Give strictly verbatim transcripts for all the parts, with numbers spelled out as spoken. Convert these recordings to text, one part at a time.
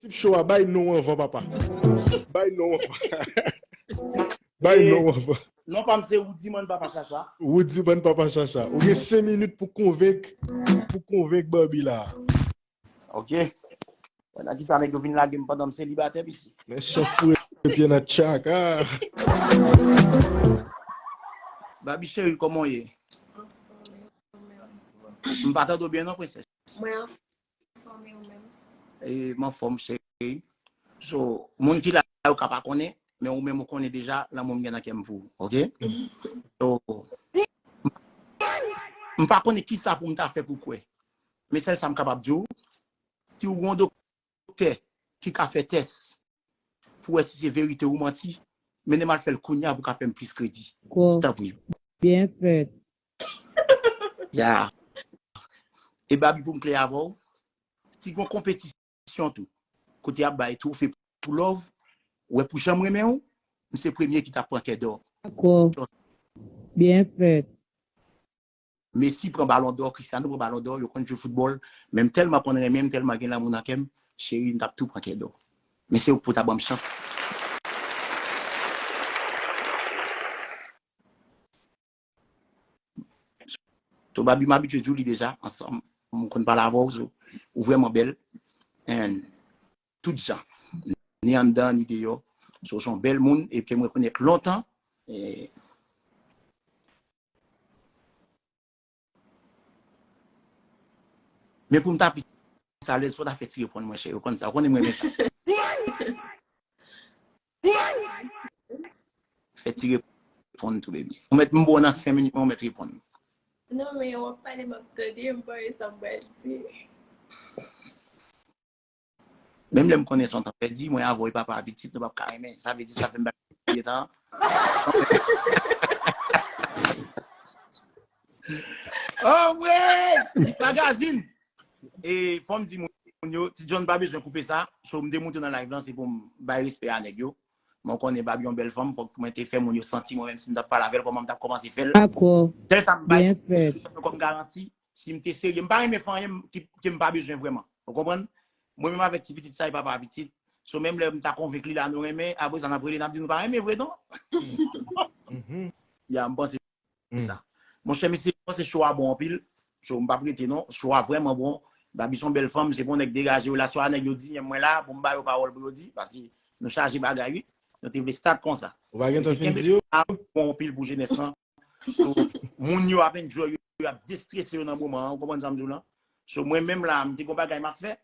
Tip show a, bay non anvan, papa. Bay non anvan. Bay non anvan. Non pa m se Woudiman Papa Chacha. Woudiman Papa Chacha. Ou gen senk minit pou konvenk, pou konvenk Barbie la. Ok. Wè nan kisa nèg yo vin lage m pandan m selibatè, pisi. Men chan foure pye nan tchak, ah. Barbie cheri, kòman w ye? M pa tande w byen non, prensès. Mwen anfòm, e ou menm? E, m anfòm, cheri. So, moun ki la yo ka pa konnen, men ou menm ou konnen deja lanmou m gen nan kè m pou ou, ok? So, m pa konnen kisa pou m ta fè pou kwè. Men sèl sa m kapab di w, si w gen yon doktè ki ka fè tès pou wè si se verite ou manti, mennen m al fè l kounya pou ka fè m plis kredi. Tanpri. Byen fèt. Ya. E Babi, pou m klè avè w, si gen yon konpetisyon tou, kote y ap bay twofe pou love, ou wè pou jan m renmen w, m se premye ki t ap pran kè dò. Dakò. Byen fèt. Messi pran balon dò, Cristiano pran balon dò, yo konn jwe foutbòl, men m tèlman konn renmen, m tèlman gen lanmou nan kè m, cheri, m t ap tou pran kè dò. Men se ou pou ta ban m chans. So, Babi, m abitye di w li deja, ansanm, m konn pale avè w, so, ou vrèman bèl. And tout jan, ni anndan, ni deyò. So, w se yon bèl moun, e ke m rekonèt lontan. E, men pou m ta plis alèz, fò w ta fè ti reponn mwen, cheri. Ou konn sa, ou konnen m renmen sa. Fè ti reponn tou, baby. Ou mèt m ba w nan senk minit, men ou mèt reponn. Non, men w ap pale, m ap tande, m pa wè sa m pral di. Menm lè m konnen se yon tan pèdi, mwen avè w e papa a pitit, nou p ap ka renmen. Sa vle di sa fè m bay vye tan. Oh, mwen! Magazin! E fò m di moun yo, Ti John pa bezwen koupe sa. So, m te moute nan live lan, se pou m bay respè a nèg yo. Mwen konnen Babi yon bèl fanm, fòk mwen te fè moun yo santi mwen, menm si m t ap pale avè l, kòman m t ap kòmanse fè l. Dakò. Sèl sa m bay kòm garanti, si m te serye, m pa renmen fè anyen ki, ke m pa bezwen vrèman. Ou konprann? Mwen menm avèk ti pitit sa, e papa pitit. So, menm lè m ta konvenk li la, nou renmen, apre sa, n ap rele, n ap di nou pa renmen vre, non? Ya, m panse sa. Monchè, mesye, m panse show a bon anpil. So, m p ap rete, non. Show a vrèman bon. Babi se yon bèl fanm, se bon nèg degaje, relasyon a nèg yo di, men mwen la, pou m ba yo pawòl pou yo di, paske nou chaje bagay, wi. Nou te vle stat konsa. Ou pa gen tan fin di yo? Bon anpil pou jenès lan. So, moun yo ap enjoy yo, yo ap destrese yo nan moman an, ou konprann sa m di w lan? So, mwen menm la, m te gon bagay m ap fè,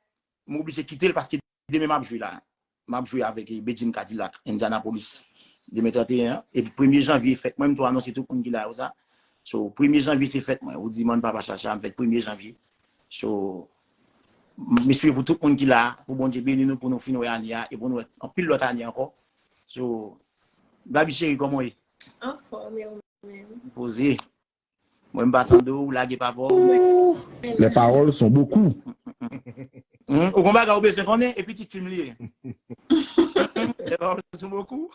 m oblije kite l paske demen m ap jwe la. M ap jwe avèk, eh, Bedjine Cadillac, Indianapolis, demen trannteyen an. Epi premye janvye fèt mwen, m tou anonse tout moun ki la yo sa. So, premye janvye se fèt mwen. Ou di, man, papa Chacha, m fèt premye janvye. So, m espere pou tout moun ki la, pou Bondye beni nou, pou nou fin wè ane a, e pou nou wè anpil lòt ane ankò. So, Babi cheri, kòman w ye? Anfòm, e ou menm? Poze. Mwen, m pa tande w, ou lage papa w. Ouh, les paroles sont beaucoup. Hmm, ou gon bagay ou bezwen konnen, e pitit fi m li ye. Les paroles sont beaucoup.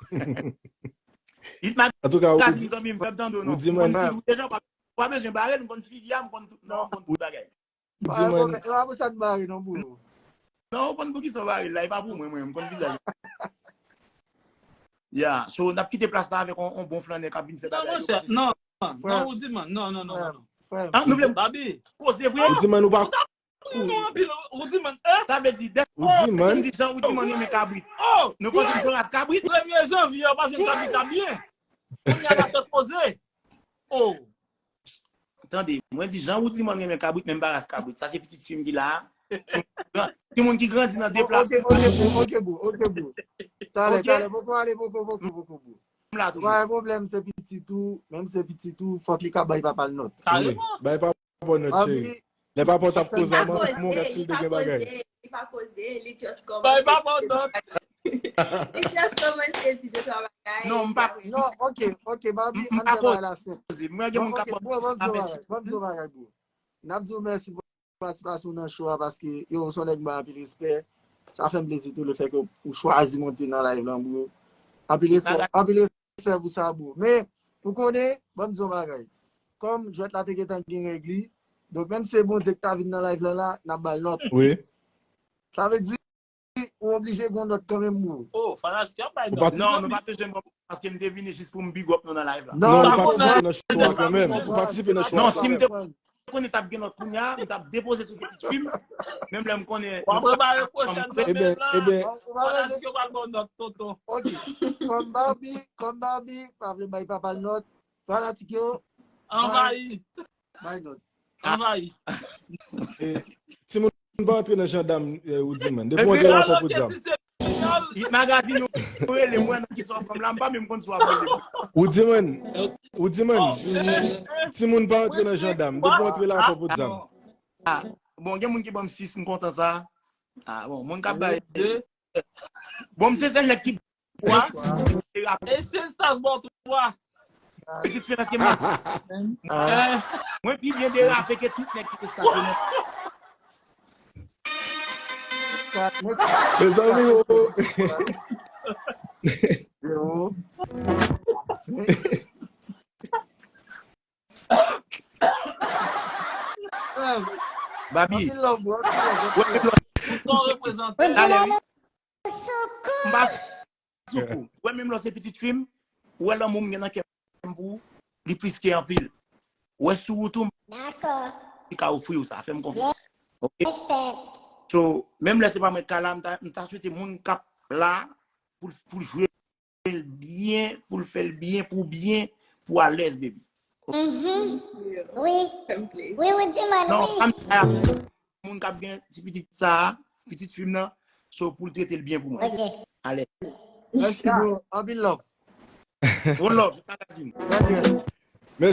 It Antouka, ou magazin, di, zanmi m, fè m tande w, ou non. Di mwen, m konn figi w deja, w pa, w pa bezwen bare l, m konn figi a, m konn tout, non, m konn tout bagay. Ou di mwen, e pa pou sa n bare non, bro. Non, ou konn poukisa w bare l la, e pa pou mwen, mwen, m konn vizaj. Ya, so, n ap kite plas la avèk yon, yon bon flannè k ap vin fè bagay yo, paske non, non, ou di man, non, non, non, non. Ah, nou vle Babi, koze vre. Ou di man, ou pa kouri. Non, anpil, ou di man, eh? Sa vle di, dè, ou di man, m di jan ou di man renmen kabrit. Oh, nou panse m se yon ras kabrit? Premye janvye, w pa jwenn kabrit la byen. Kounye a, n ap fè koze. Oh. Tande, mwen di, jan ou di man renmen kabrit, men m pa ras kabrit. Sa se pitit fi m ki la a. Timoun ki gran-, timoun ki grandi nan de plas. Ok, ok, bro, ok, bro, ok, bro. Talè, talè, poko ale, poko, poko, poko, bro. M la toujou. Pa gen pwoblèm, se pitit ou, menm se pitit ou, fòk li ka bay papa l nòt. Kareman. Bay papa w nòt, cheri. Lè papa w t ap koze a manman w, gad si l te gen bagay. Li pa koze, li just kòmanse. Bay papa w nòt. Li just kòmanse di de twa bagay. Non, m pa. Non, ok, ok, Babi, ann fè bagay la senp. Mwen gen moun k ap koze, mwen gen moun k ap koze. Bon, ok, bro, ban m di yon bagay, ban m di yon bagay, bro. N ap di w mèsi pou patipasyon w nan show a, paske, yo, w se yon nèg m bay anpil respè. Sa fè m plezi tou, lefètke ou chwazi monte nan live lan, bro. Anpil respè, anpil respè pou sa, bro. Men, ou konnen, ban m di yon bagay. Kòm jwèt la te gentan gen règ li, donk, menm si se Bondye ki ta vin nan live lan la, n ap ba l nòt. Wi. Sa vle di, ou oblije gen yon nòt kanmenm, bro. Oh, fanatik yo ap bay Ou nòt. pa- Non, nou pa bezwen bon, paske m te vini jis pou m big up nou nan live la. Non, Non, ou sa patisipe konn- nan show a kanmenm. Ou patisipe nan show Non, a. si m te konnen t ap gen nòt kounye a, m t ap depoze sou pitit fi m. Menm lè m konnen. W ap prepare pwochèn Eben, kanmenm la. eben, Ou pa bezwen Fanatik yo pa bon nòt, tonton. Ok. Kòm Barbie, kòm Barbie pa vle bay papa l nòt, fanatik yo, Anvayi. Bay nòt. Anvayi. eh, timoun pa antre nan jandam, eh, Woodyman. Depi w antre la, w ap pran poud zam. Si se Senyòl. It magazine ou rele mwen nan ki sou fanm la, m pa menm konn si w ap rele. Woodyman, Woodyman, Oh, eh, eh, timoun pa antre nan jandam. Depi w antre la, w ap pran poud zam. Ah, bon, gen moun ki ban m sis, m kontan sa. Ah, bon, moun k ap bay. De. Bon, m se sèl nèg ki bwa. E rap. E Shane Stars bò twa. Pitit Esperans ke mwen. Eh, Mwen pi byen derape ke tout nèg ki te stasyone. Mezanmi, oh. Zero. Babi, Anpil love, bro. Anpil love, wè anpil menm love. lò, Tout sa w reprezante. talè, wi. M pa sou kou. Wè menm lò se pitit fi m, wè lanmou m gen nan kè m pou ou, li plis ke anpil. Wè sou wout ou, m Dakò. li ka ofri w sa, fè m konfyans. Ok? Respect. So, menm lè se pa mwen k ka la, m ta, m ta swete moun k ap la pou, pou l jwe l byen, pou l fè l byen, pou byen, pou alèz, baby. Mhm. Wi. Fè m plezi. Wi, Woodyman, Non, wi. sa m di a moun k ap gen ti pitit sa a, pitit fi m nan, so pou l trete l byen pou mwen. Ok. Alèz. Mèsi, bro. Anpil love. One love, tout magazine. Daniel.